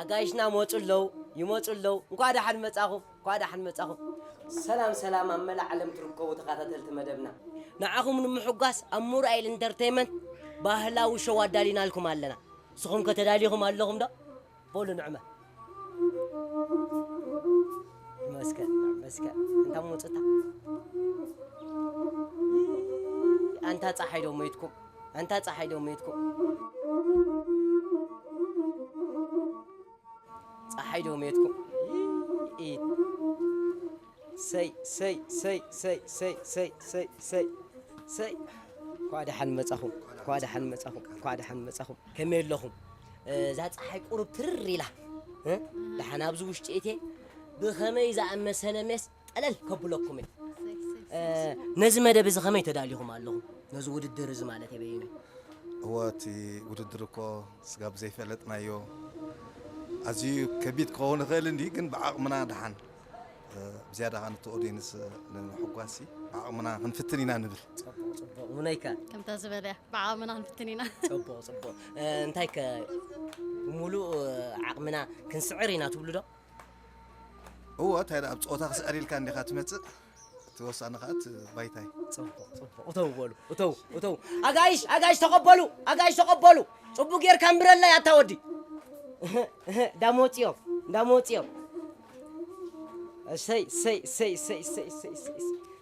ኣጋይሽና መፁ ኣለዉ፣ ይመፁ ኣለዉ። እንኳዕ ደሓን መፃኹም፣ እንኳዕ ደሓን መፃኹም። ሰላም ሰላም፣ ኣብ መላእ ዓለም ትርከቡ ተኸታተልቲ መደብና፣ ንዓኹም ንምሕጓስ ኣብ ሙራኤል ኢንተርቴይመንት ባህላዊ ሾው ኣዳሊናልኩም ኣለና። ንስኹም ከ ተዳሊኹም ኣለኹም ዶ? በሉ ንዕመ። መስከ፣ መስከ። እንታ መውፅታ። ኣንታ ፀሓይ ዶ ሞይትኩም? ኣንታ ፀሓይ ዶ ሞይትኩም? ፀሓይ ዶ ሞይትኩም? ይ-፣ ይ-፣ ሰይ፣ ሰይ፣ ሰይ፣ ሰይ፣ ሰይ፣ ሰይ፣ ሰይ፣ ሰይ፣ ሰይ። እንኳዕ ደሓን መጻኹም፣ እንኳዕ ደሓን መጻኹም፣ እንኳዕ ደሓን መጻኹም። ከመይ ኣለኹም? እ፣ እዛ ጸሓይ ቁሩብ ትርር ኢላ፣ እ፣ ደሓን ኣብዚ ውሽጢ እትየ ብኸመይ ዝኣመሰለ ሜስ ጠለል ከብለኩም እየ። እ፣ ነዚ መደብ እዚ ከመይ ተዳሊኹም ኣለኹም? ነዚ ውድድር እዚ ማለት እየ በይኑ። እወ፣ እቲ ውድድር እኮ ስጋብ ዘይፈለጥናዮ ኣዝዩ ከቢድ ክኸውን ይኽእል እንዲ፣ ግን ብዓቕምና ደሓን፣ እ፣ ብዝያዳ ኸኣ ነቲ ኦድየንስ ንምሕጓስ ሲ ብዓቕምና ክንፍትን ኢና ንብል። ጽቡቕ፣ ጽቡቕ። ሙነይከ? ከምታ ዝበለ እያ፣ ብዓቕምና ክንፍትን ኢና። ጽቡቕ፣ ጽቡቕ። እ፣ እንታይከ፣ ብምሉእ ዓቕምና ክንስዕር ኢና ትብሉ ዶ? እወ፣ እንታይ ደኣ፣ ኣብ ጸወታ ክስዕር ኢልካ እንዲኻ ትመጽእ፣ እቲ ወሳኒ ኸኣ እቲ ባይታ እዩ። ጽቡቕ፣ ጽቡቕ። እተው በሉ፣ እተው፣ እተው። ኣጋይሽ፣ ኣጋይሽ ተቐበሉ፣ ኣጋይሽ ተቐበሉ። ጽቡቕ ጌርካ እምብረለይ ኣታ ወዲ። እህ፣ እህ፣ እንዳመወጽኦም፣ እንዳመወጽኦም። እሰይ፣ እሰይ፣ እሰይ።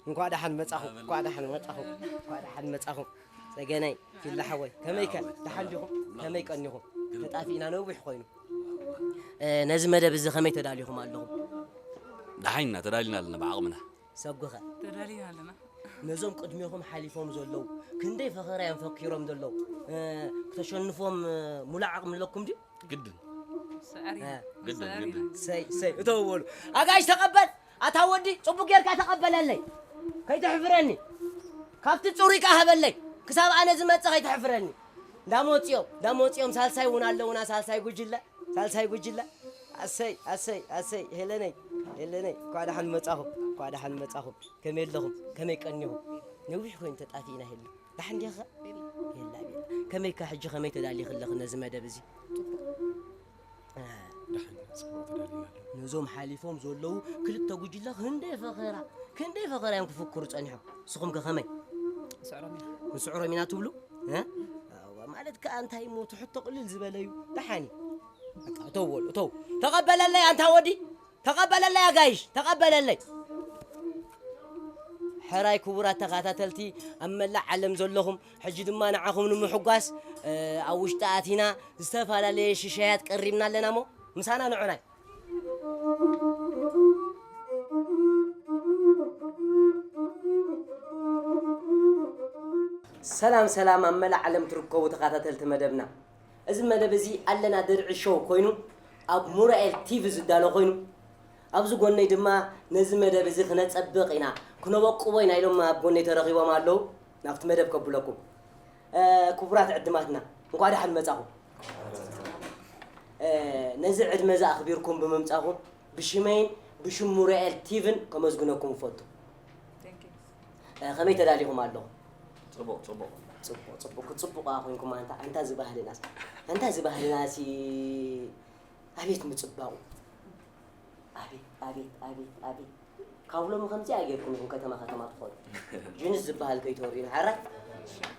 እንኳዕ ደሓን መጻኹም፣ እንኳዕ ደሓን መጻኹም፣ እንኳዕ ደሓን መጻኹም። ጸገነይ፣ ፊላ ሓወይ፣ ከመይከ? ደሓን ዲኹም? ከመይ ቀኒኹም? ተጣፊእና ነዊሕ ኮይኑ። እ፣ ነዚ መደብ እዚ ከመይ ተዳሊኹም ኣለኹም? ደሓን ኢና፣ ተዳሊና ኣለና ብዓቕምና። ሰጉኸ? ተዳሊና ኣለና። ነዞም ቅድሜኹም ሓሊፎም ዘለዉ፣ ክንደይ ፈኸራ እዮም ፈኪሮም ዘለዉ። እ፣ ክተሸንፎም፣ እ፣ ሙሉእ ዓቕሚ ኣለኩም ድዩ? ግድን። ስዕር እ። ኢና። ግድን፣ ስዕር ግድን። ኢና። ሰይ፣ ሰይ፣ እተው በሉ። ኣጋይሽ ተቐበል። ኣታ ወዲ፣ ጽቡቕ ጌርካ ተቐበለለይ። ከይተሕፍረኒ። ካብቲ ጽሩይ ከኣ ሃበለይ። ክሳብ ኣነ ዝመጽእ ከይተሕፍረኒ። እንዳመጽኦም፣ እንዳመጽኦም ሳልሳይ እውን ኣለውና፣ ሳልሳይ ጉጅለ፣ ሳልሳይ ጉጅለ። ኣሰይ፣ ኣሰይ፣ ኣሰይ፣ ሄለነይ፣ ሄለነይ፣ እንኳዕ ደሓን መጻኹም፣ እንኳዕ ደሓን መጻኹም። ከመይ ኣለኹም? ከመይ ቀኒኹም? ነዊሕ ኮይኑ ተጣፊእና ሄሉ። ደሓን ዲኻ? ቤላ፣ ቤላ። ከመይ ከ ሕጂ ከመይ ተዳሊኺ ኣለኺ ነዚ መደብ እዚ? ጽቡቕ። እ። ደሓን፣ ጽቡቕ ተዳሊና ኣለና። ነዞም ሓሊፎም ዘለዉ ክልተ ጉጅለ ክንደይ ፈኸራ፣ ክንደይ ፈኸራ እዮም ክፍክሩ ጸኒሖም። ንስኹም ከ ከመይ? ንስዕሮም ኢና። ንስዕሮም ኢና ትብሉ? እ? ኣዋ፣ ማለት ከኣ እንታይ እሞ እቲ ሕቶ ቅልል ዝበለ እዩ። ደሓን እዩ። በቃ፣ እተው በሉ፣ እተው። ተቐበለለይ ኣንታ ወዲ። ተቐበለለይ ኣጋይሽ፣ ተቐበለለይ። ሕራይ ክቡራት ተኸታተልቲ ኣብ መላእ ዓለም ዘለኹም፣ ሕጂ ድማ ንዓኹም ንምሕጓስ፣ እ፣ ኣብ ውሽጢ ኣቲና ዝተፈላለየ ሽሻያት ቀሪብና ኣለና እሞ ምሳና ንዑናይ። ሰላም ሰላም ኣብ መላእ ዓለም ትርከቡ ተኸታተልቲ መደብና። እዚ መደብ እዚ ኣለና ድርዒ ሾው ኮይኑ ኣብ ሙራኤል ቲቪ ዝዳሎ ኮይኑ ኣብዚ ጎነይ ድማ ነዚ መደብ እዚ ክነጸብቕ ኢና፣ ክነበቁቦ ኢና ኢሎም ኣብ ጎነይ ተረኺቦም ኣለዉ። ናብቲ መደብ ከብለኩም። እ፣ ክቡራት ዕድማትና እንኳዕ ደሓን መጻኹም። እ፣ ነዚ ዕድመ እዚ ኣኽቢርኩም ብምምጻኹም ብሽመይን ብሽም ሙራኤል ቲቪን ከመስግነኩም እፈቱ። Thank you። እ፣ ከመይ ተዳሊኹም ኣለኹም? ጽቡቕ፣ ጽቡቕ። ጽቡቕ፣ ጽቡቕ። ክትጽቡቑ ኮይንኩም ኣንታ፣ ኣንታ እዚ ባህልናስ፣ ኣንታ እዚ ባህልናሲ ኣቤት ምጽባቑ። ኣቤት፣ ኣቤት፣ ኣቤት፣ ኣቤት። ካብ ሎሚ ከምዚኣ ጌርኩም ኢኹም ከተማ ከተማ ትኸዱ። ጅንስ ዝበሃል ከይተወሪና። ሕራይ?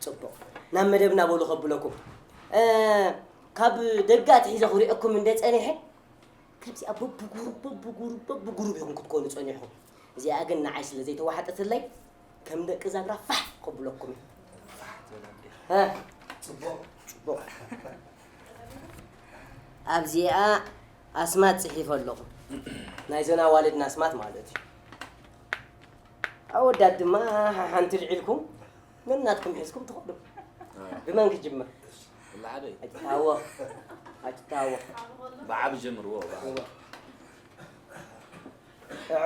ጽቡቕ። ናብ መደብና በሉ ከብለኩም። እ፣ ካብ ደገ ኣትሒዘ ክሪአኩም እንደ ጸኒሐ፣ ከምዚኣ በብጉሩብ፣ በብጉሩብ፣ በብጉሩብ ኢኹም ክትኮኑ ጸኒሕኩም። እዚኣ ግን ንዓይ ስለ ዘይተዋሓጠትለይ፣ ከም ደቂ ዛግራ ፋሕ ከብለኩም እዩ። እ፣ ጽቡቕ። ኣብዚኣ ኣስማት ጽሒፈ ኣለኹ። ናይዘን ኣዋልድና ኣስማት ማለት እዩ። ኣወዳት ድማ ሓንቲ ልዒልኩም ነናትኩም ሒዝኩም ትኸዱ። እ። ብመን ክጅምር? ወላ ሓደ እዩ። ኣይትታወኽ። ኣይትታወኽ። ብዓቢ ጀምርዎ፣ ብዓቢ። እወ።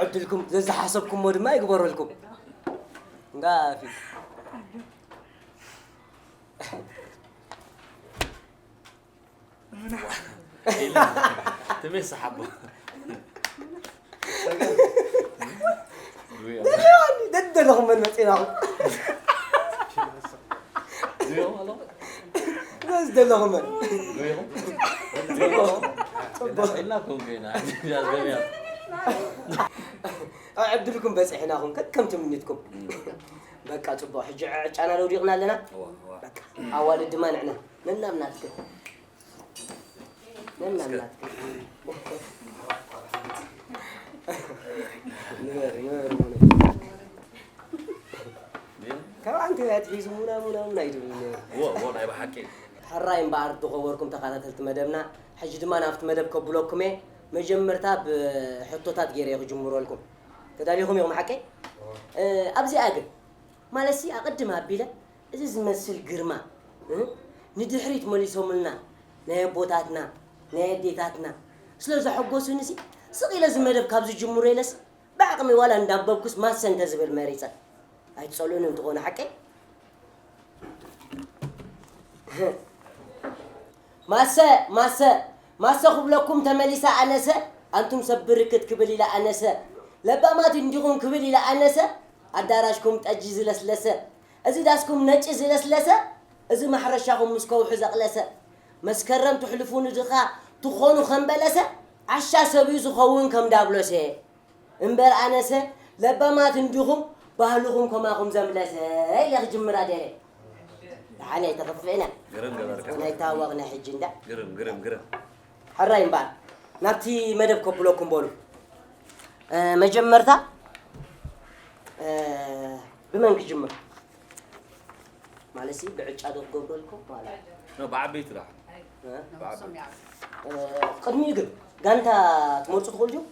ዕድልኩም ዘዝሓሰብኩሞ ድማ ይግበረልኩም። እንዳ ፊት። ትሜ ሰሓቦ። ደደለኹም መን መፂናኹም? ሪኦም ኣለኹ። በስ ደለኹም መን? ሪኦም? ሪኦም? ኢልና ኮንኩ ኢና። ሕጂ ያዝገብ እያ። ኣብ ዕድልኩም በጺሕናኹም ከከም ትምኒትኩም። በቃ ጽቡቕ። ሕጂ ዕጫና ዶ ወዲቕና ኣለና? እዋ፣ እዋ። በቃ ኣዋልድ ድማ ንዕና። ነናብ ናትክን። ነናብ እስከ ናትክን። ንበር፣ ንበር፣ ንበር። ካብ ኣንተ ኣትሒዙ ሙና፣ ሙና፣ ሙና እዩ ዝብል ነይሩ። እዎ፣ እዎ፣ ናይ ብሓቂ። ሕራይ እምበኣር ዝኸበርኩም ተኸታተልቲ መደብና፣ ሕጂ ድማ ናብቲ መደብ ከብለኩም እየ። መጀመርታ ብሕቶታት ገይረ እየ ክጅምረልኩም። ተዳሊኹም ኢኹም ሓቀይ? እዎ። እ፣ ኣብዚኣ ግን፣ ማለትሲ ኣቐድም ኣቢለ፣ እዚ ዝመስል ግርማ፣ እ፣ ንድሕሪት መሊሶምልና፣ ናይ ኣቦታትና፣ ናይ ኣዴታትና፣ ስለ ዘሐጎሱኒሲ፣ ስቕ ኢለ እዚ መደብ ካብ ዝጅምሮ ኢለስ፣ ብዓቕሚ ዋላ እንዳንበብኩስ ማሰ እንተዝብል መሪጸ። ኣይትጸልኡኒ እንትኾነ ሓቀይ? ማሰ፣ ማሰ፣ ማሰ ክብለኩም ተመሊሳ ኣነሰ፣ ኣንቱም ሰብ ብርክት ክብል ኢላ ኣነሰ፣ ለባማት እንዲኹም ክብል ኢላ ኣነሰ፣ ኣዳራሽኩም ጠጅ ዝለስለሰ፣ እዚ ዳስኩም ነጭ ዝለስለሰ፣ እዚ ማሕረሻኹም ምስ ከውሒ ዘቕለሰ፣ መስከረም ትሕልፉ ንድኻ ትኾኑ ከም በለሰ፣ ዓሻ ሰብ እዩ ዝኸውን ከም ዳብሎሰ። እምበር ኣነሰ ለባማት እንዲኹም ባህልኹም ከማኹም ዘምለሰ ኢለ ክጅምራ ደለ። ደሓን ኣይተኸፍእና። ግርም ገበርካ። ናይ ታዋቕና ሕጂ እንዳ። ግርም፣ ግርም፣ ግርም። ሕራይ እምበኣር ናብቲ መደብ ከብለኩም በሉ። እ፣ መጀመርታ፣ እ፣ ብመን ክጅምር? ማለትሲ ብዕጫ ዶ ክገብረልኩም ማለት? ኖ፣ ብዓበይቲ ደኣ። እ? ብዓበይቲ። እ፣ ቅድሚኡ ግን ጋንታ ትመርጹ ትኽእሉ ዲኹም?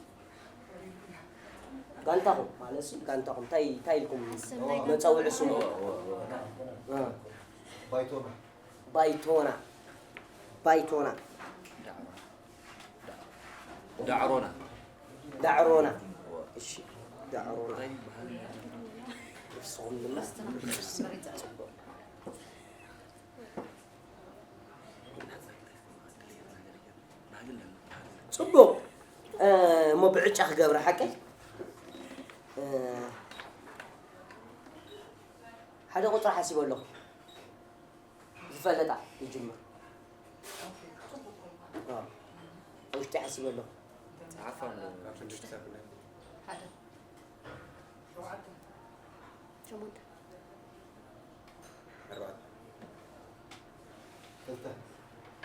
ጋንታኹም ማለትሲ ጋንታኹም እንታይ፣ እንታይ ኢልኩም ኣሰናይ መጸውዒ ስሙ? እዎ፣ እዎ፣ እዎ። እ። ባይቶና። ባይቶና። ባይቶና። ዳዕሮና። ዳዕሮና። እዎ። እሺ፣ ዳዕሮና። እንታይ ይበሃል? ንስኹም ድማ ጽቡቕ። ጽቡቕ። እ፣ እሞ ብዕጫ ክገብራ ሓቀይ? እ፣ ሓደ ቁጽሪ ሓሲበ ኣለኹ። ዝፈለጣ ይጅምር። እ፣ ውሽጢ ሓሲበ ኣለኹ። ጸሓፋ። ሓደ። ሸሞንተ። ኣርባዕተ። ክልተ።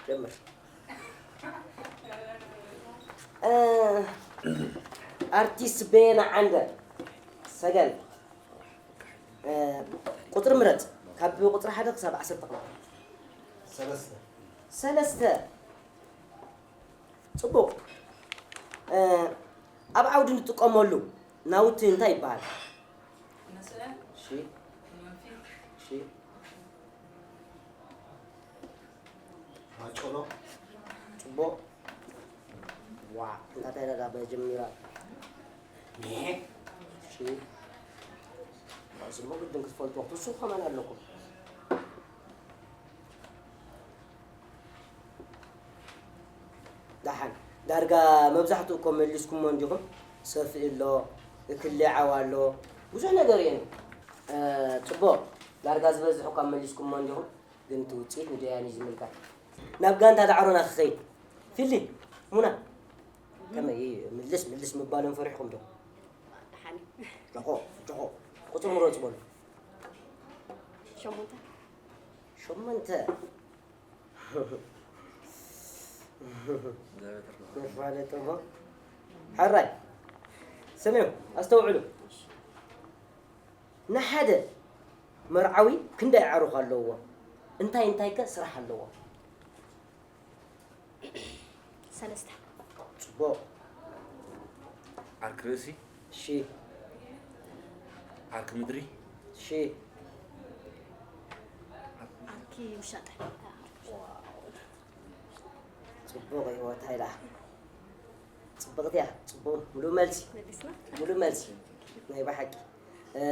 ጀምር። እ፣ ኣርቲስት በየነ ዓንደ። ሰገን። እ፣ ቁጽሪ ምረጽ። ካብ ቁጽሪ ሓደ ክሳብ ዓሰርተ ክልተ። ሰለስተ። ሰለስተ። ጽቡቕ። እ፣ ኣብ ዓውዲ እንጥቀመሉ ናውቲ እንታይ ይበሃል? መስርዕ። እሺ። መንፊት። እሺ። ማጨሎ። ጽቡቕ። ዋ፣ እንታይ ኢላ ዳ መጀመርያ? ሜ። እሺ። እዚ እሞ ግድን ክትፈልጥዎ፣ ትሱ ከማን ኣለኩም። ደሓን፣ ዳርጋ መብዛሕትኡ እኮ መሊስኩሞ እንዲኹም። ሰፍኢ ኣሎ፣ እክሊ ዓው ኣሎ፣ ብዙሕ ነገር እየን። እ፣ ጽቡቕ፣ ዳርጋ ዝበዝሕ እኳ መሊስኩሞ እንዲኹም፣ ግን እቲ ውጽኢት ንደያኑ እዩ ዝምልከት። ናብ ጋንታ ዳዕሮና ክኸይድ። ፊሊ፣ ሙና፣ ከመይ ምልስ ምልስ ምባሎም ፈሪሕኩም ዶ? ደሓን። ጆኾ፣ ጆኾ፣ ቁጽሪ ምረጹ በሉ። ሸሞንተ። ሸሞንተ። መፋለጢ እሞ። ሕራይ። ስምዑ፣ ኣስተውዕሉ። ንሓደ መርዓዊ ክንደይ ኣዕሩኽ ኣለውዎ? እንታይ እንታይ ከ ስራሕ ኣለዎ? ሰለስተ። ጽቡቕ። ዓርኪ ርእሲ። እሺ። ዓርኪ ምድሪ። እሺ። ዓርኪ ውሻጠ። ጽቡቕ እዩ፣ እንታይ ደኣ? ጽብቕቲ እያ፣ ጽቡቕ፣ ምሉእ መልሲ። መሊስና? ምሉእ መልሲ። ናይ ብሓቂ። እ፣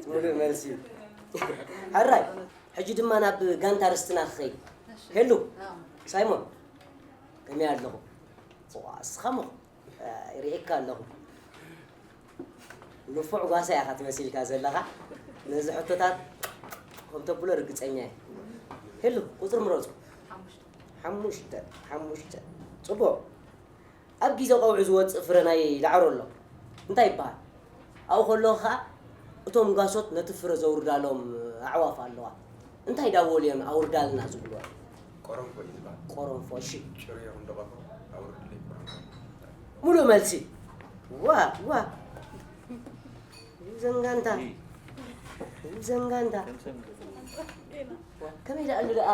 ምሉእ መልሲ። ሕራይ፣ ሕጂ ድማ ናብ ጋንታ ርስትና ክኸይድ። እሺ። ሄሉ፣ ኣዎ። ሳይሞን፣ ከመይ ኣለኹም? ጽዋ፣ እስኻ እሞ፣ እ፣ ርኤካ ኣለኹ። ንፉዕ ጓሳ ኢኻ ትመስል ኢልካ ዘለኻ። ነዚ ሕቶታት ከም ተብሎ ርግጸኛ እየ። ሄሉ፣ ቁጽሪ ምረጹ። ሓሙሽተ። ሓሙሽተ፣ ሓሙሽተ። ጽቡቕ። ኣብ ግዜ ቀውዒ ዝወጽእ ፍረ ናይ ዳዕሮ ኣሎ። እንታይ ይበሃል? ኣብኡ ከለኹ ኸኣ እቶም ጋሶት ነቲ ፍረ ዘውርዳሎም ኣዕዋፍ ኣለዋ። እንታይ ዳበሉ እዮም ኣውርዳልና ዝብልዋ? ቆረንፎ እዩ ዝበሃል። ቆረንፎ፣ እሺ። ጭርዮ ክንደቐፎ ኣውርድለይ ቆረንፎ። ሙሉእ መልሲ። ዋ፣ ዋ። ዘንጋንታ። ዘንጋንታ። ከመይ ደኣ ኣሎ ደኣ?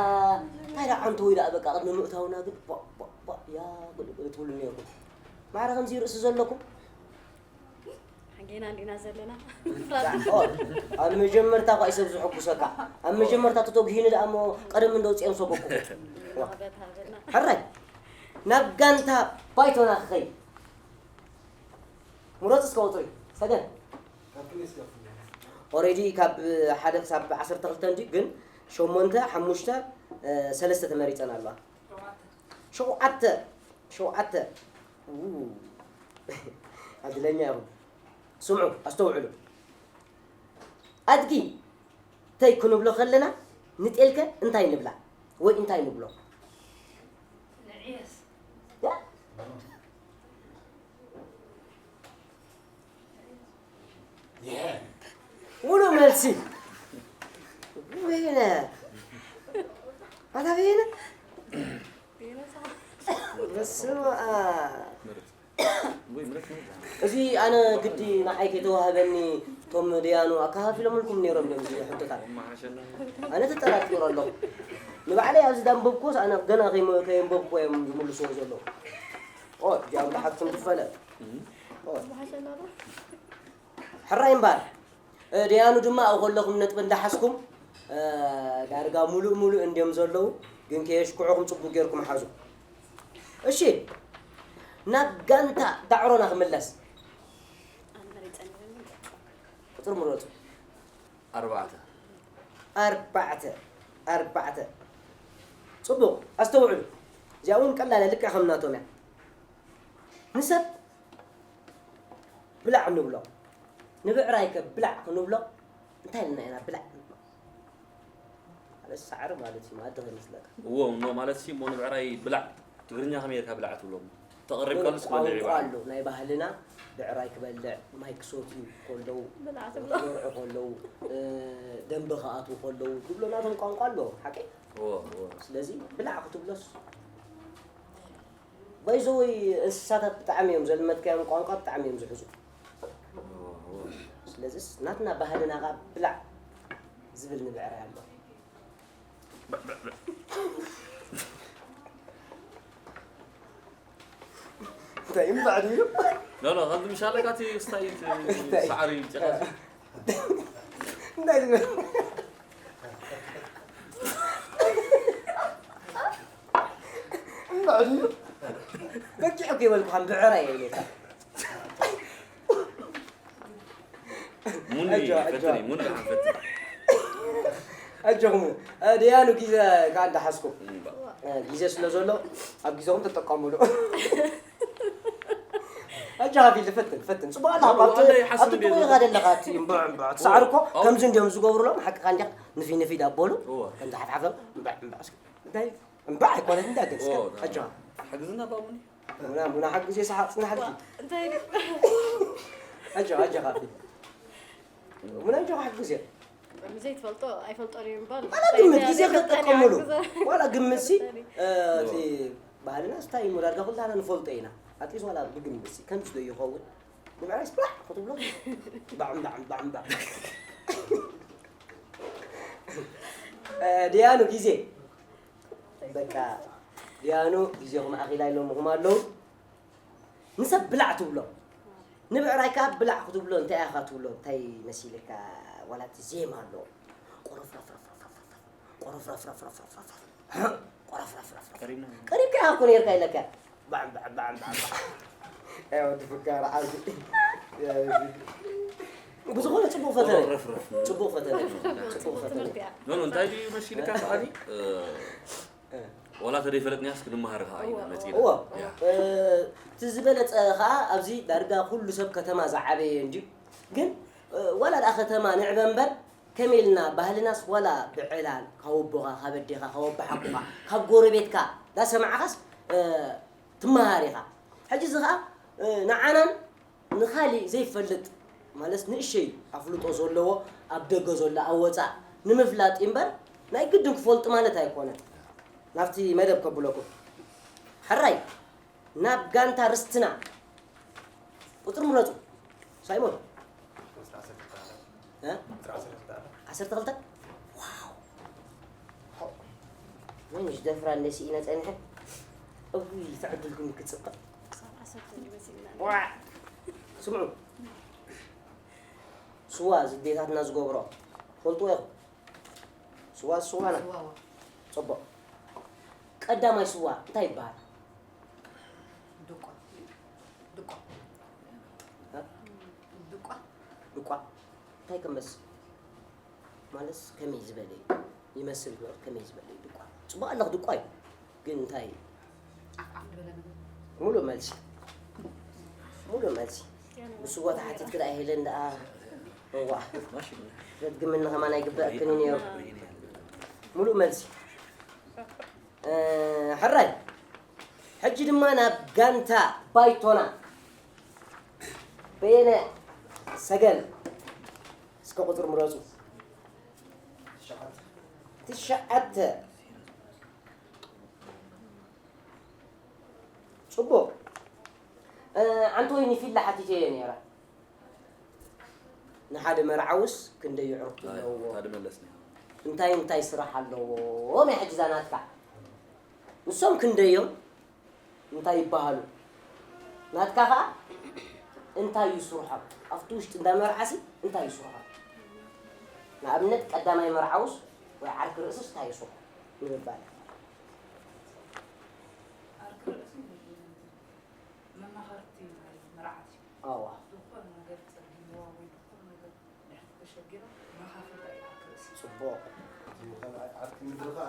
እንታይ ደኣ ዓንቶ ወይ ደኣ በቃ ቅድሚ ምእታውና ግን ቧ፣ ቧ፣ ቧ፣ ያ፣ ትብሉ ነይርኩም። ማዕረ ከምዚ ርእሲ ዘለኩም? ሓጌና እንዲና ዘለና። ኦ፣ ኣብ መጀመርታ እኳ እዩ ሰብ ዝሕጉሰካ። ኣብ መጀመርታ ተተጉሂኑ ደኣ እሞ ቀደም እንዶ ውፅኦም ሰበኩም። ዋ። ሕራይ፣ ናብ ጋንታ ባይቶና ክኸይድ። ምረፅ እስከ ቁፅሪ። ሰገን። ኦሬዲ ካብ ሓደ ክሳብ ዓሰርተ ክልተ እንዲ ግን ሸሞንተ፣ ሓሙሽተ፣ እ፣ ሰለስተ ተመሪፀን ኣለዋ። ሸውዓተ፣ ሸውዓተ። ው። ዕድለኛ ኢኹም። ስምዑ፣ ኣስተውዕሉ። ኣድጊ ተይ ክንብሎ ከለና ንጤልከ እንታይ ንብላ ወይ እንታይ ንብሎ? ንዕየስ። ያ? ሙሉ መልሲ። በየነ። ኣታ በየነ። በስመ ኣብ። እዚ ኣነ ግዲ ንዓይ ከይተዋህበኒ እቶም ደያኑ ኣከፋፊሎምልኩም ነይሮም ድዮም እዚ ሕቶታት? ኣነ ተጠራጢረ ኣለኹ። ንባዕለይ ኣብዚ ዳንበብኩዎስ ኣነ ገና ከይመ-፣ ከየንበብኩዎ እዮም ዝምልስዎ ዘለዉ። ኦ፣ እዚኦም ብሓትኩም ትፈለጥ። ኦ። ሕራይ እምበኣር፣ እ፣ ደያኑ ድማ ኣብኡ ከለኹም ነጥቢ እንዳሓዝኩም፣ እ፣ ዳርጋ ሙሉእ ሙሉእ እንድዮም ዘለዉ፣ ግን ከየሽኩዕኹም ጽቡቕ ጌርኩም ሓዙ። እሺ፣ ናብ ጋንታ ዳዕሮና ክምለስ። ቁጽሪ ምረጹ። ኣርባዕተ። ኣርባዕተ፣ ኣርባዕተ። ጽቡቕ፣ ኣስተውዕሉ። እዚኣ እውን ቀላል እያ፣ ልክዕ ከም ናቶም እያ። ንሰብ ብላዕ ንብሎ። ንብዕራይ ከ ብላዕ ክንብሎ እንታይ ኢልና ኢና ብላዕ ንብሎ? ማለት ሳዕሪ ማለት እዩ፣ መኣዲ ከይመስለካ። እዎ፣ እሞ ማለት ሲ፣ እሞ ንብዕራይ ብላዕ፣ ትግርኛ ከመይ ጌርካ ብላዕ ትብሎ? ተቐሪብካሉስ ክበልዕ ቋንቋ ይበሃል። ኣሎ፣ ናይ ባህልና ብዕራይ ክበልዕ፣ ማይ ክሰትዩ ከለዉ፣ ብላዕ ትብሎ። ክበልዑ ከለዉ፣ እ፣ ደንበ ክኣትዉ ከለዉ ዝብሎ ናቶም ቋንቋ ኣለዎም፣ ሓቀይ? እዎ፣ እዎ። ስለዚ ብላዕ ክትብሎስ፣ ባይ ዘ ወይ፣ እንስሳታት ብጣዕሚ እዮም፣ ዘልመድካዮም ቋንቋ ብጣዕሚ እዮም ዝሕዙ። እዎ፣ እዎ። ስለዚስ ናትና ባህልና ኸኣ ብላዕ ዝብል ንብዕራይ ኣሎ። እንታይ እምባዕ ድዩ? ኖ፣ ኖ፣ ከምዚ ምሻለካ እቲ ስታይ እቲ እንታይ? ሳዕሪ ጭቃ። እንታይ ዝብል? እምባዕ ድዩ? በቂዑ ከይበልኩ ከም ብዕራይ እየ ኢለካ። ሙኒ ኣጆ፣ ኣጆ። ፈትኒ፣ ሙኒ ፈትኒ። ኣጆኹም፣ እ፣ ደያኑ ግዜ ከኣ እንዳሓዝኩም። እምባ። እ፣ ግዜ ስለ ዘሎ፣ ኣብ ግዜኹም ተጠቀሙሉ። ኣጆኻ ፊል፣ ፈትን፣ ፈትን። ጽቡቕ ኣለኻ፣ ኖ፣ ኣብቲ፣ ዋላ ይሓስብ ኣብቲ እንደ ጥቑ ኢኻ ዘሎ። ዘለኻ፣ እቲ እምቡዕ፣ እምቡዕ። እቲ ሳዕሪ እኮ ኦ፣ ከምዚ እንድዮም ዝገብሩሎም፣ ሓቅኻ እንዲኻ፣ ንፊ፣ ንፊ ዳበሉ፣ እዎ። ከምዚ ሓፍሓፎም፣ እምባዕ፣ እምባዕ፣ እስኪ። እንታይ? እምባዕ ኣይኮነን፣ እንዳገጽካ። እዎ፣ ኣጆኻ። ሓግዝና ባቡኒ። ሙና፣ ሙና፣ ሓግዜ ሰሓቕ ጽናሕልኪ። እንታይ ድዩ? ኣጆኻ፣ ኣጆኻ፣ ኣቢ። ሙና፣ ኣጆኻ፣ ሓግዜ። ብዘይትፈልጦ ኣይፈልጦን እየ እምበር፣ ዋላ ግምት፣ ግዜ ዘይፈልጠኒ ክትጥቀምሉ። ሓግዘ። ዋላ ግምት ሲ፣ ኣይፈልጠኒ። እ፣ እቲ ባህልና ስታይ እሞ ዳርጋ ኩላና ንፈልጦ ኢና። ኣትሊስት ዋላ ብግምት ሲ፣ ከምዚ ዶ ይኸውን? ንብዕራይስ ብላዕ ክትብሎ? ባዕ፣ ባዕ፣ ባዕ፣ ባዕ። እ፣ ድያኑ ግዜ። በቃ፣ ድያኑ ግዜኹም ኣኺላ ኢሎምኹም ኣለዉ። ንሰብ ብላዕ ትብሎ። ንብዕራይ ከኣ ብላዕ ክትብሎ እንታይ ኢኻ ትብሎ? እንታይ መሲልካ? ዋላ እቲ ዜማ ኣሎ። ቆረፍረፍረፍረፍረፍ፣ ቆረፍረፍረፍረፍረፍ፣ ቆረፍረፍረፍረፍ። ቀሪብና። ቀሪብካ ኢኻ እኮ ነይርካ ኢለካ። ባዕ፣ ባዕ፣ ባዕ፣ ባዕ፣ ባዕ። ኣይ፣ ወዲ ፍካር ዓቢ። ብዝኾነ ጽቡቕ ፈተነ። ቆረፍረፍ። ጽቡቕ ፈተነ። ጽቡቕ ፈተነ። ትምህርቲ እያ። ኖ፣ ኖ፣ እንታይ ድዩ መሲልካ ከኣኒ? እ፣ እ። ዋላ ተደይፈለጥናስ ክንመሃር ከኣ ኢና እወ፣ መጺና። እወ። ያ። እ፣ እቲ ዝበለጸ ከኣ ኣብዚ ዳርጋ ኩሉ ሰብ ከተማ ዝዓበየ እንድዩ። ግን፣ እ፣ ዋላ ደኣ ከተማ ንዕበ እምበር፣ ከመይ ኢልና ባህልናስ ዋላ ብዕላል ካብ ኣቦኻ፣ ካብ ኣዴኻ፣ ካብ ኣቦሓጎኻ፣ ካብ ጎረቤትካ እንዳሰማዕኻስ፣ እ፣ ትመሃር ኢኻ። ሕጂ እዚ ኸኣ፣ እ፣ ንዓናን ንኻሊእ ዘይፈልጥ ማለት ንእሸይ ኣፍልጦ ዘለዎ ኣብ ደገ ዘሎ ኣብ ወጻእ ንምፍላጥ እዩ እምበር ናይ ግድን ክፈልጡ ማለት ኣይኮነን። ናብቲ መደብ ከብለኩም። ሕራይ፣ ናብ ጋንታ ርስትና ቁጽሪ ምረጹ። ሳይሞን። እ? ዓሰርተ ክልተ? ዋው! ወይንሽ ደፍራ እንደ ስኢነ ጸኒሐ። እውይ፣ ተዕድልኩም ክጽብቕ። ክሳብ ዓሰርተ እዩ መሲልና። ዋዕ! ስምዑ። ስዋ ዝዴታትና ዝገብሮ። ፈልጥዎ ኢኹም። ስዋ፣ ስዋና። ስዋ፣ ዋ። ጽቡቕ። ቀዳማይ ስዋ እንታይ ይበሃል? ድቋ። ድቋ። እ? ድቋ። ድቋ። እንታይ ክመስል? ማለትስ ከመይ ዝበለ እዩ? ይመስል ዶ? ከመይ ዝበለ እዩ ድቋ? ጽቡቕ ኣለኽ ድቋ እዩ። ግን እንታይ እዩ? ዓፍ ዓፍ ዝበለ ምግቢ። ሙሉእ መልሲ። ሙሉእ መልሲ። ብስዋ ተሓቲትኪ ደኣ ሄለን ደኣ። እዋ። ክትገምኒ ከማን ኣይግበኣክን እዩ ነይሩ። ሙሉእ መልሲ። እ፣ ሕራይ። ሕጂ ድማ ናብ ጋንታ ባይቶና። በየነ ሰገን። እስከ ቁጽሪ ምረጹ። ትሽዓተ። ትሽዓተ። ጽቡቕ። እ፣ ዓንተወይኒ ፊላ ሓቲተዮ ነይረ። ንሓደ መርዓውስ ክንደይ የዕሩኽቲ ኣለዎ? ታዲ መለስኒ። እንታይ እንታይ ስራሕ ኣለዎ? ናይ ሕጂ እዛ ናትካ። ንሶም ክንደዮም? እንታይ ይበሃሉ? ናትካ ኸኣ እንታይ እዩ ስርሖም? ኣብቲ ውሽጢ እንዳ መርዓሲ እንታይ እዩ ስርሖም? ንኣብነት ቀዳማይ መርዓውስ ወይ ዓርኪ ርእስስ እንታይ እዩ ስርሖም? ንምባል። ዓርኪ ርእሲ መማኸርቲ ናይ መርዓት እዩ። ኣዋ። ዝኾነ ነገር ጸጊምዋ ወይ ዝኾነ ነገር ድሕር ተሸጊራ መኻፍልታ እዩ ዓርኪ ርእሲ። ጽቡቕ። እቲ ካልኣይ ዓርኪ ምድሪ ኸኣ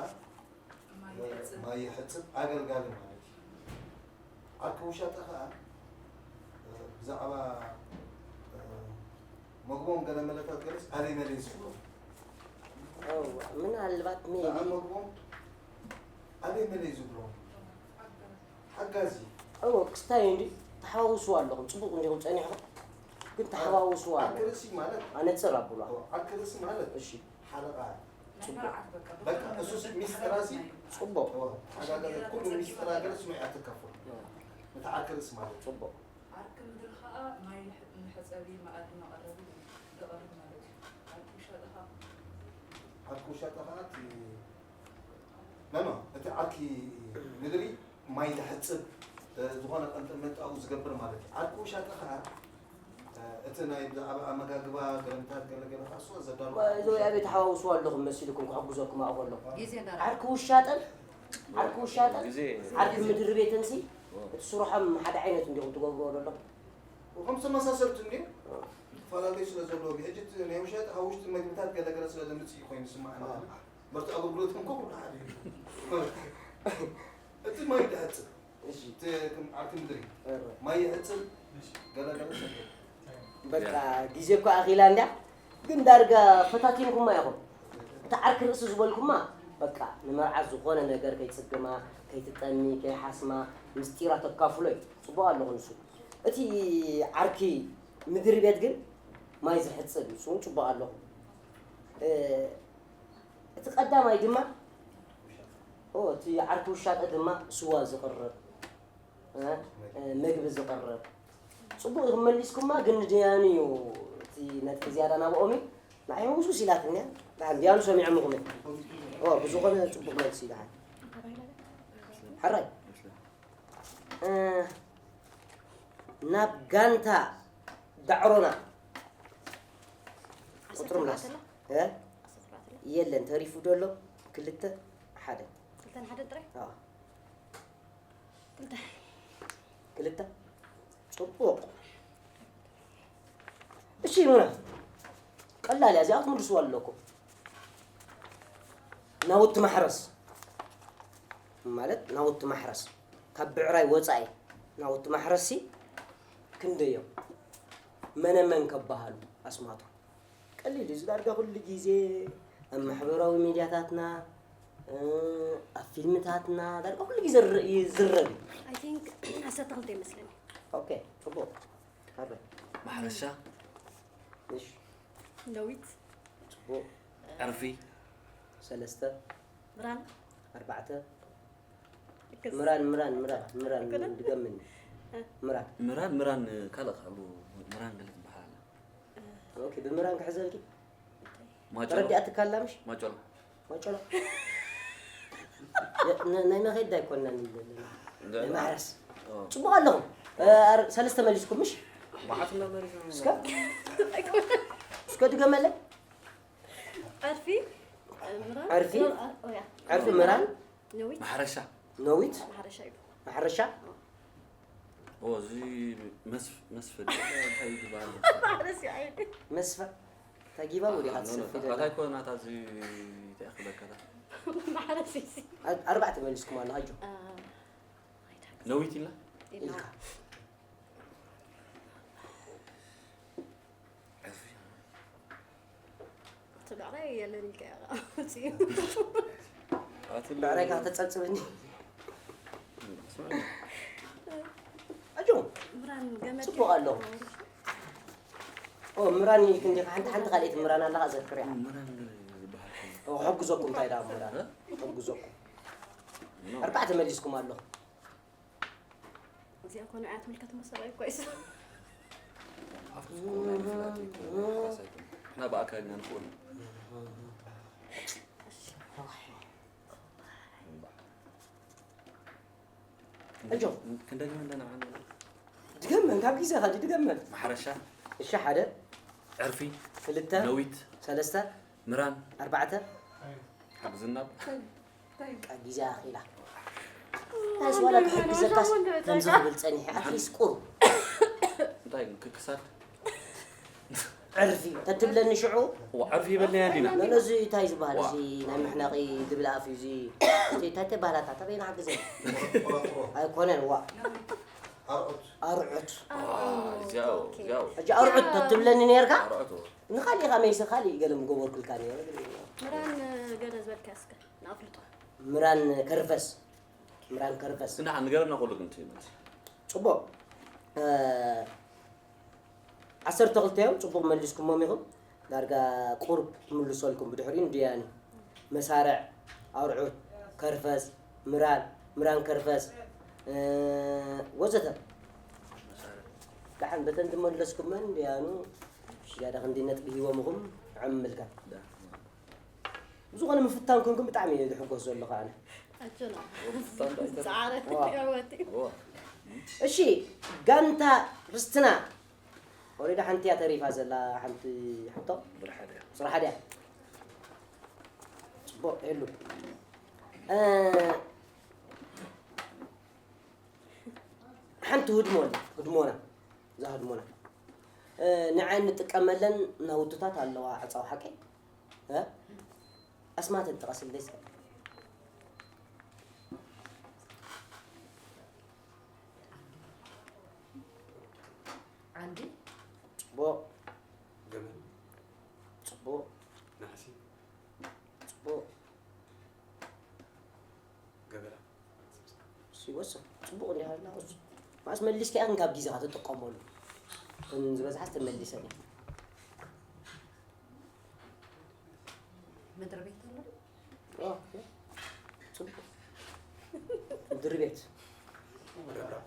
ማይ ይሕጽብ። ማይ ይሕጽብ ኣገልጋሊ ማለት እዩ። ዓርኪ ውሻጠ ኸኣ፣ እ፣ ብዛዕባ፣ እ፣ መግቦም ገለ መለታት ገለስ ኣበይ መለይ ዝብሎ። እዋ፣ ምናልባት ሜቢ ብዛዕባ መግቦም ኣበይ መለይ ዝብሎ። ሓጋዚ። እዎ፣ ክስታይ እንዲ ተሓዋውስዎ ኣለኹም። ጽቡቕ እንዲኹም ጸኒሕኹም፣ ግን ተሓዋውስዎ ኣለኹም። ዓርኪ ርእሲ ማለት ኣነጽር ኣብሉ። እዎ፣ ዓርኪ ርእሲ ማለት እሺ። ሓለቓ። ናይ ጽቡቕ። መርዓት በቃ፣ በቃ፣ ብኹሉ እሱ ነገር ሚስጥራ ሲ ተሓጋጋዝና እዩ። ጽቡቕ። እዎ፣ ተሓጋጋዚ፣ ሽግር ኩሉ ተጸጊሙ ሚስጥራ ነገር። ገለ ስሙ እያ ትካፈል። እዎ። እቲ ዓርኪ ርእሲ ማለት። ጽቡቕ። ዓርኪ ምድሪ ኸኣ ማይ መሐጸቢ፣ መኣዲ መቐረቢ ዘቐርብ ማለት እዩ። ዓርኪ ውሻጠ ኸኣ? ዓርኪ ውሻጠ ኸኣ እቲ፣ ኖ፣ ኖ፣ እቲ ዓርኪ ምድሪ ማይ ዘሕጽብ፣ እ፣ ዝኾነ ቀንጥን መንጣኡ ዝገብር ማለት እዩ። ዓርኪ ውሻጠ ኸኣ፣ እ፣ እቲ ናይ ብዛዕባ ኣመጋግባ ገለምታት ገለ ገለ ኸኣ እሱ ዘዳሉ። እዚ ወይ ኣበይ ተሓዋውስዎ ኣለኹም መሲልኩም ክሕግዘኩም ኣኹ ኣለኹ። ግዜ እንዳረኣየ። ዓርኪ ውሻጠን፣ ዓርኪ ውሻጠን፣ ግዜ። ዓርኪ ምድሪ ቤትን ሲ፣ እቲ ስርሖም ሓደ ዓይነት እንዲኹም ትገብርዎ ዘለኹም። ከም ተመሳሰልቲ እንድዮም። እ። ዝተፈላለዩ ስለ ዘለዎም፣ ሕጂ እቲ ናይ ውሻጠ ካብ ውሽጢ መግብታት ገለ ገለ ስለ ዘምጽእ እዩ ኮይኑ ዝስምዓና። እ። መርትዖ ኣገልግሎት እኮ ኩሉ ሓደ እዩ። እቲ ማይ ይሕጽብ። እሺ። እቲ ከም ዓርኪ ምድሪ። እረ። ማይ ይሕጽብ። እሺ። ገለ ገለ ሰብ። በቃ ግዜ እኮ ኣኺላ እንድያ፣ ግን ዳርጋ ፈታቲንኩማ ኢኹም። እቲ ዓርኪ ርእሲ ዝበልኩማ፣ በቃ ንመርዓት ዝኾነ ነገር ከይጽግማ፣ ከይትጠሚ፣ ከይሓስማ፣ ምስጢራ ተካፍሎ እዩ። ጽቡቕ ኣለኹ ንሱ። እቲ ዓርኪ ምድሪ ቤት ግን ማይ ዝሕጽብ እዩ። ንሱ እውን ጽቡቕ ኣለኹ። እ፣ እቲ ቀዳማይ ድማ፣ ኦ፣ እቲ ዓርኪ ውሻጠ ድማ ስዋ ዝቕርብ፣ እ፣ እ፣ መግቢ ዝቕርብ። ጽቡቕ ኢኹም መሊስኩማ፣ ግን ንድያኑ እዩ እቲ ነጥቢ ዝያዳ ናብኦም እዩ። ንዓይ ህውስውስ ኢላትኒ እያ። ደሓን ድያኑ ሰሚዖምኹም እዮም። ኦ፣ ብዝኾነ ጽቡቕ መልሲ ደሓን። ሕራይ። እ፣ ናብ ጋንታ ዳዕሮና። ዓሰርተ ቁጽሪ ምላስ። ኣርባዕተ ኣላ? እ? ዓሰርተ ኣርባዕተ ኣላ? የለን፣ ተሪፉ ዶ ኣሎ? ክልተ፣ ሓደ። ክልተን ሓደን ጥራይ? ኣዎ። ክልተ። ክልተ? ጽቡቕ። እሺ፣ ሙና። ቀላል እያ፣ እዚኣ ክትምልስዋ ኣለኩም። ናውቲ ማሕረስ። ማለት ናውቲ ማሕረስ። ካብ ብዕራይ ወጻኢ ናውቲ ማሕረስሲ ክንደይ እዮም? መነ መን ከበሃሉ ኣስማቶም? ቀሊል እዩ። እዚ ዳርጋ ኩሉ ግዜ ኣብ ማሕበራዊ ሚድያታትና፣ እ፣ ኣብ ፊልምታትና ዳርጋ ኩሉ ግዜ ዝረ-፣ ይዝረብ እዩ። I think ዓሰርተ ክልተ ይመስለኒ። ኦኬ፣ ጽቡቕ። ሃበ። ማሕረሻ። እሺ። ነዊት። ጽቡቕ። ዕርፊ። ሰለስተ። ምራን። ኣርባዕተ። ክስ። ምራን፣ ምራን፣ ምራን፣ ምራን፣ ኣይኮነን? ድገምኒ። እ። ምራን። ምራን፣ ምራን፣ ካልእ ካብ ምራን ገለ ትበሃል ኣላ። ኦኬ፣ ብምራን ክሕዘልኪ? ማጨሎ። ተረዲኣትካ ኣላ ምሽ? ማጨሎ። ማጨሎ። ነ-፣ ነ-፣ ናይ መኼዳ ኣይኮናን ዘለና። እንደ-፣ ናይ ማሕረስ። ኦ። ጽቡቕ ኣለኹም። እ፣ ኣር-፣ ሰለስተ መሊስኩም ምሽ? መዓት እንዳመሊስና እስከ? እስከ ድገመለይ። ዕርፊ፣ ምራን፣ ዕርፊ? ኦ፣ ያ። ዕርፊ፣ ምራን? ነዊት። ማሕረሻ። ነዊት? ማሕረሻ እዩ። ማሕረሻ? ኦ፣ እዚ መስፍ-፣ መስፍን። እንታይ ይባሃል? ማሕረሻ እዩ። መስፈ-፣ እንታይ ጊባ ወዲኻ ኣሃ፣ ኖ፣ ኖ፣ ትሰፍይ ኣታ ዘላ? እኮ ናታ እዚ እንታይ ክብለካ እታ? ማሕረስ እዩ። ኣ-፣ ኣርባዕተ መሊስኩም ኣለኻ፣ ኣጆ። አ፣ ነዊት ኢልና? ኢልና። ኢልካ። ዕርፊ። እቲ ብዕራይ የለን ኢልካ ኢኻ። ኣቲ ብዕራይ ካብ ተጸብጽበኒ። ኣጆ። ምራን ገመድ ጽቡቕ ኣሎ። ኦ፣ ምራን ኢልክ እንዲኻ፣ ሓንቲ፣ ሓንቲ ካልኣይቲ ምራን ኣለኻ፣ ዘክርያ። ምራን ዝበሃል ከሎ። ኦ፣ ሕግዘኩም፣ እንታይ ደኣ ምራን? እ? ሕግዘኩም። ኖ። ኣርባዕተ መሊስኩም ኣሎ። እዚኣ እኮ ንዓያ ትምልከት መሰል እኮ እሱ። ኣፍኩስ እኮ ናይ ምፍላጥ እኮ ሓሳብ እኮ። ንሕና ብኣካል ኢና ንፈልጦ። ኣጆ። ክንደግመ ኣለና ዓንዲ። ድገመን፣ ካብ ግዜኻ ድገመን። ማሕረሻ። እሺ፣ ሓደ። ዕርፊ። ክልተ። ነዊት። ሰለስተ። ምራን። ኣርባዕተ። ሓግዝና። በቃ ግዜ ኣኺላ። ታይስ ዋላ ክሕግዘካስ ከምዚ ክብል ጸኒሐ፣ ኣትሊስት ቁሩብ። እንታይ ግን ክክሳድ? ዕርፊ ተትብለኒ ሽዑ። ዋ፣ ዕርፊ ይበልናያ እንዲና። ኖ፣ ኖ፣ እዚ እንታይ ዝበሃል? ዋ። እዚ ናይ መሕነቒ ድብል ኣፍ እዩ፣ እዚ እቲ እንታይ ተባህላታ? ተበይና ሓግዘኒ። ኣይኮነን፣ ዋ። ኣርዑት። ኣርዑት። ዋ፣ እዚያው፣ ኦኬ። እዚያው። ሕጂ ኣርዑት ተትብለኒ ነርካ? ኣርዑት። ንኻሊእ ኸመይሰ ኻሊእ ገለ ምገበርኩልካ ነይረ። ምራን ገለ ዝበልካ እስከ ንኣፍልጦ። ምራን ከርፈስ። ምራን ከርፈስ። ግን ንገረና ኩሉ ግን ትይመት። ጽቡቕ። እ፣ ዓሰርተ ክልተ እዮም፣ ጽቡቕ መሊስኩሞም ኢኹም። ዳርጋ ቁሩብ ክምልሰልኩም ብድሕሪኡ እንድያኒ። መሳርዕ፣ ኣርዑት፣ ከርፈስ፣ ምራን፣ ምራን ከርፈስ፣ እ፣ ወዘተ። ደሓን በተን ዝመለስኩመን እንድያኑ ዝያዳ ክንዲ ነጥቢ ሂቦምኹም፣ ንዕኦም ምምልከት። ብዝኾነ ምፍታን ኮንኩም ብጣዕሚ እየ ዝሕጎስ ዘለኹ ኣነ። ኣጆና። ምፍታን ዶ ኣይተረፈ? ጻዕረ ዋ። የወቲ። ዋ። እሺ፣ ጋንታ ርስትና። ኦሬዲ ሓንቲ እያ ተሪፋ ዘላ፣ ሓንቲ ሕቶ። ብርሓደ። ስራሕ ድያ? ጽቡቕ፣ የሉ። እ፣ ሓንቲ ህድሞ ኣላ፣ ህድሞና። እዛ ህድሞና። እ፣ ንዓይ እንጥቀመለን ናውትታት ኣለዋ፣ ዕጻው ሓቀይ። እ? ኣስማተን ጥቐስለይ እስከ። ዓንዲ። ጽቡቕ። ገመል። ጽቡቕ። ናሕሲ። ጽቡቕ። ገበላ። እሱ ይወስን። ጽቡቕ እንዲህ አለ። እሱ ማስ መሊስካ ያን ካብ ግዜኻ ትጥቀመሉ። እተን ዝበዝሓ ዝተመሊሰን እየን። ምድሪ ቤት ኣሎ? ኦ፣ ጽቡቕ። ምድሪ ቤት። ረብራብ።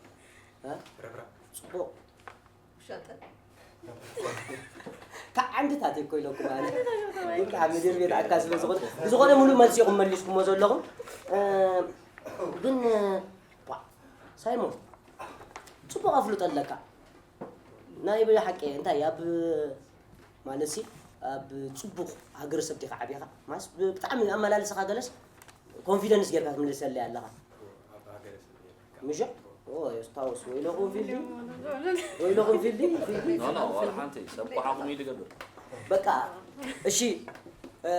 እ? ረብራብ። ጽቡቕ። ሸጠ። ካብ ዓንድታት እኮ ኢለኩም ኣነ። ግን ከዓ ምድሪ ቤት ኣካ ስለ ዝኾነ፣ ብዝኾነ ሙሉእ መልሲ ኢኹም መሊስኩሞ ዘለኹም። እ፣ ግን፣ እ፣ ዋ፣ ሳይሞን፣ ጽቡቕ ኣፍልጦ ኣለካ። ናይ ብሓቂ እንታይ ኣብ፣ ማለትሲ፣ ኣብ ጽቡቕ ሃገረሰብ ዲኻ ዓቢኻ? ማስ ብጣዕሚ ኣመላልስኻ ገለስ ኮንፊደንስ ጌርካ ትምልሰለይ ኣለኻ። ኣብ ሃገረሰብ ጌርካ። ምሽ? ኦ፣ የስታውስ። ወይለኹም ፊልዲ? ወይለኹም ፊልዲ? ፊልዲ? ኖ፣ ኖ፣ ዋላ ሓንቲ። ሰብ እኮ ዓቕሙ እዩ ዝገብር። በቃ፣ እሺ፣ እ፣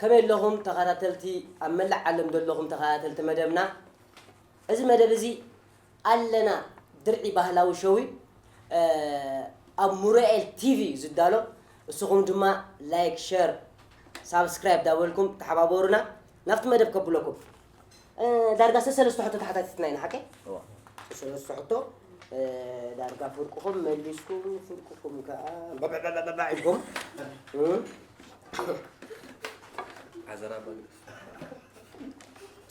ከመይ ኣለኹም ተኸታተልቲ፣ ኣብ መላእ ዓለም ዘለኹም ተኸታተልቲ መደብና? እዚ መደብ እዚ ኣለና ድርዒ ባህላዊ ሸው እዩ። እ፣ ኣብ ሙራኤል ቲቪ እዩ ዝዳሎ። እስኹም ድማ ላይክ፣ ሸር፣ ሳብስክራይብ ዳበልኩም ተሓባበሩና። ናብቲ መደብ ከብለኩም። እ፣ ዳርጋ ሰለስተ ሕቶ ተሓታቲትና ኢና፣ ሓቀይ? እዋ። ሰለስተ ሕቶ፣ እ፣ ዳርጋ ፍርቅኹም መሊስኩም፣ ፍርቅኹም ከኣ ባባባባባ ኢልኩም። እ? ሓዘራ በግስ።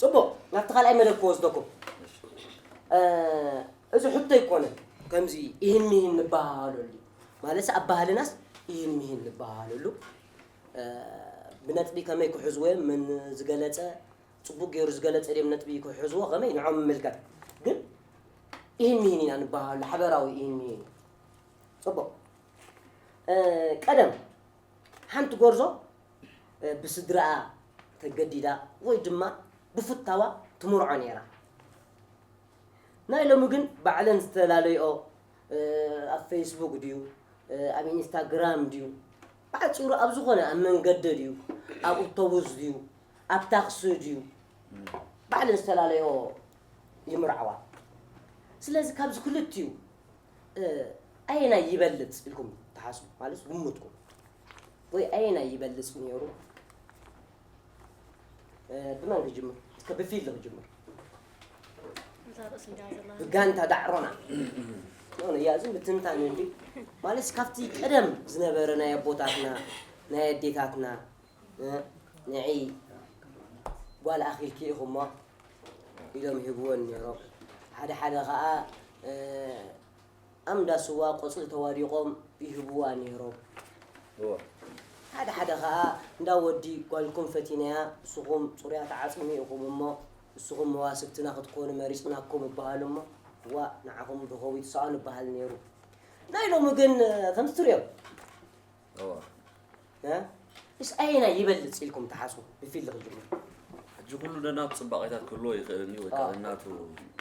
ጽቡቕ፣ ናብቲ ካልኣይ መደብ ክወስደኩም። እ፣ እዚ ሕቶ ኣይኮነን። ከምዚ ኢህን ሚህን ንበሃሃለሉ። ማለትስ ኣብ ባህልናስ ኢህን ሚህን ንበሃሃለሉ። እ፣ ብነጥቢ ከመይ ክሕዝዎ እዮም? መን ዝገለጸ፣ ጽቡቕ ገይሩ ዝገለጸ ድዮም ነጥቢ ክሕዝዎ? ከመይ ንዖም ምምልከት። ግን ኢህን ሚህን ኢና ንበሃሃሉ፣ ሓበራዊ ኢህን ሚህን። ጽቡቕ። እ፣ ቀደም ሓንቲ ጎርዞ፣ እ፣ ብስድራኣ ተገዲዳ ወይ ድማ ብፉታዋ ትምርዖ ነይራ። ናይ ሎሚ ግን ባዕለን ዝተፈላለይኦ፣ እ፣ ኣብ ፌስቡክ ድዩ፣ እ፣ ኣብ ኢንስታግራም ድዩ፣ ብሓጺሩ ኣብ ዝኾነ፣ ኣብ መንገዲ ድዩ፣ ኣብ ኣውቶቡስ ድዩ፣ ኣብ ታክሲ ድዩ፣ ባዕለን ዝተፈላለይኦ ይምርዓዋ። ስለዚ ካብዚ ክልቲኡ፣ እ፣ ኣየናይ ይበልጽ ኢልኩም ትሓስቡ? ማለት ግምትኩም። ወይ ኣየናይ ይበልጽ ነይሩ? እ፣ ብመን ክጅምር? እስከ ብፊል ክጅምር። እዛ ርእሲ እንዲያ ዘላ። ብጋንታ ዳዕሮና። ኖ፣ ኖ፣ እያ፣ እዚ ምትንታን እንዲ። ማለት ካብቲ ቀደም ዝነበረ ናይ ኣቦታትና፣ ናይ ኣዴታትና፣ እ፣ ንዒ ጓል ኣኺልኪ ኢኹሞ ኢሎም ይህብወን ነይሮም። ሓደ ሓደ ኸኣ፣ እ፣ ኣምዳ ስዋ ቆጽሊ ተዋዲቖም ይህብዋ ነይሮም። እዋ። ሓደ ሓደ ኸኣ፣ እንዳ ወዲ ጓልኩም ፈቲነያ፣ ንስኹም ጽሩያት ዓጽሚ ኢኹም እሞ፣ ንስኹም መዋስብትና ክትኮኑ መሪጽናኩም ይበሃል እሞ፣ ዋ፣ ንዓኹም ብኸውይ ትሰኣኑ ይበሃል ነይሩ። ናይ ሎሚ ግን፣ ከምዚ ትርእዮ፣ እዋ። እ? ምስ ኣየናይ ይበልጽ ኢልኩም ትሓስቡ? ብፊል ክጅምር። ሕጂ ኩሉ ነናቱ ጽባቐታት ክህልዎ ይኽእል እዩ፣ ወይ ከኣ አ። ነናቱ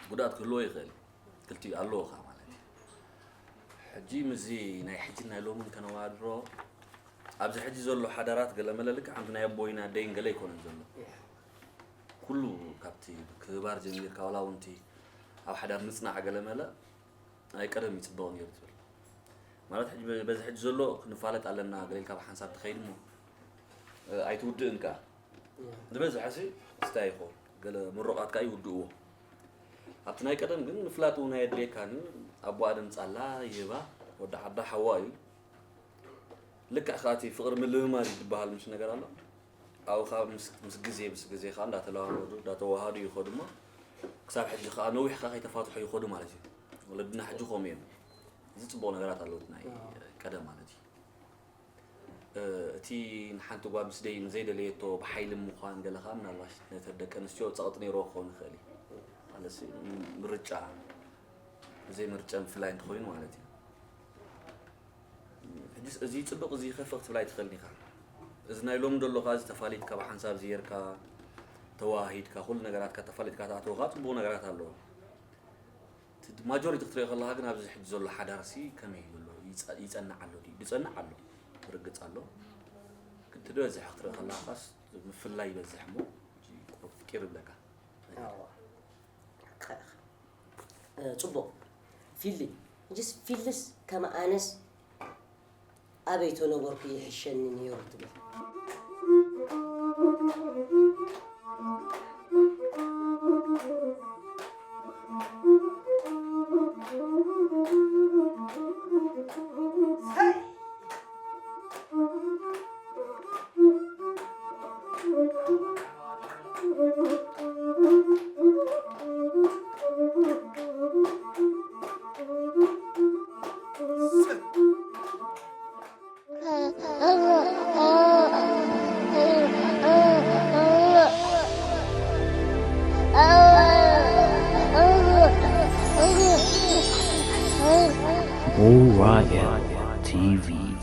ጉድኣት ክህልዎ ይኽእል። ክልቲኡ ኣለዎ ከኣ ማለት እዩ። ሕጂ ምስዚ ናይ ሕጂ ናይ ሎምን ከነወዳድሮ፣ ኣብዚ ሕጂ ዘሎ ሓዳራት ገለ መለ ልክዕ ከምቲ ናይ ኣቦይን ኣደይን ገለ ኣይኮነን ዘሎ። ኩሉ ካብቲ ክባር ጀሚርካ፣ ዋላ እውን እቲ ኣብ ሓዳር ምጽናዕ ገለ መለ ናይ ቀደም ይጽብቕ ነይሩ ትብል። ማለት ሕጂ በ-፣ በዚ ሕጂ ዘሎ ክንፋለጥ ኣለና ገለ ኢልካ ብሓንሳብ ትኸይድ እሞ፣ እ፣ ኣይትውድእን ከኣ። ዝበዝሐ ሲ ስታይ ይኸውን። ገለ ምሩቓት ከኣ ይውድእዎ። ኣብቲ ናይ ቀደም ግን ምፍላጥ እውን ኣየድልየካን እዩ። ኣቦኣ ደምጻላ ይህባ፣ ወዲ ዓዳ ሓዋ እዩ። ልክዕ ከኣ እቲ ፍቕሪ ምልምማድ እዩ ዝበሃል ምስ ነገር ኣሎ። ኣብኡ ኸኣ ምስ፣ ምስ ግዜ፣ ምስ ግዜ ኸኣ እንዳተለዋወዱ፣ እንዳተዋሃዱ ይኸዱ እሞ፣ ክሳብ ሕጂ ኸኣ ነዊሕ ኸኣ ከይተፋትሑ ይኸዱ ማለት እዩ። ወለድና ሕጂ ከምኡ እዮም። እዚ ጽቡቕ ነገራት ኣለዎ እቲ ናይ ኣዎ። ቀደም ማለት እዩ። እ፣ እቲ ንሓንቲ ጓል ምስ ደይ-፣ ምስ ዘይደለየቶ ብሓይሊ ምዃን ገለ ኸኣ ምናልባሽ ነተን ደቂ ኣንስትዮ ጸቕጢ ነይርዎ ክኸውን ይኽእል እዩ። ማለትሲ ምርጫ፣ ብዘይ ምርጫ ምፍላይ እንተኾይኑ ማለት እዩ። ሕጂስ እዚ ይጽብቕ፣ እዚ ይኸፍእ ክትብል ኣይትኽእልን ኢኻ። እዚ ናይ ሎሚ ዘሎ ከኣ፣ እዚ ተፋሊጥካ፣ ብሓንሳብ እዚ ጌርካ፣ ተወሃሂድካ፣ ኩሉ ነገራትካ ተፋሊጥካ ትኣትዎ ከኣ ጽቡቕ ነገራት ኣለዎ። እቲ ማጆሪቲ ክትሪኦ ከለኻ ግን፣ ኣብዚ ሕጂ ዘሎ ሓዳርሲ ከመይ እዩ ዘሎ? ይጸ-፣ ይጸንዕ ኣሎ ድዩ? ይጸንዕ ኣሎ፣ ርግጽ ኣሎ። ግን እቲ ዝበዝሐ ክትሪኦ ከለኻስ፣ ምፍላይ ይበዝሕ እሞ፣ ሕጂ ቁሩብ ቂር ይብለካ። ኣዋ። ሓቅኻ ኢኻ። እ፣ ጽቡቕ። ፊሊ፣ ሕጅስ ፊልስ ከም ኣነስ ኣበይ ተነበርኩ ይሕሸኒ ነይሩ ትብል። O Y N T V.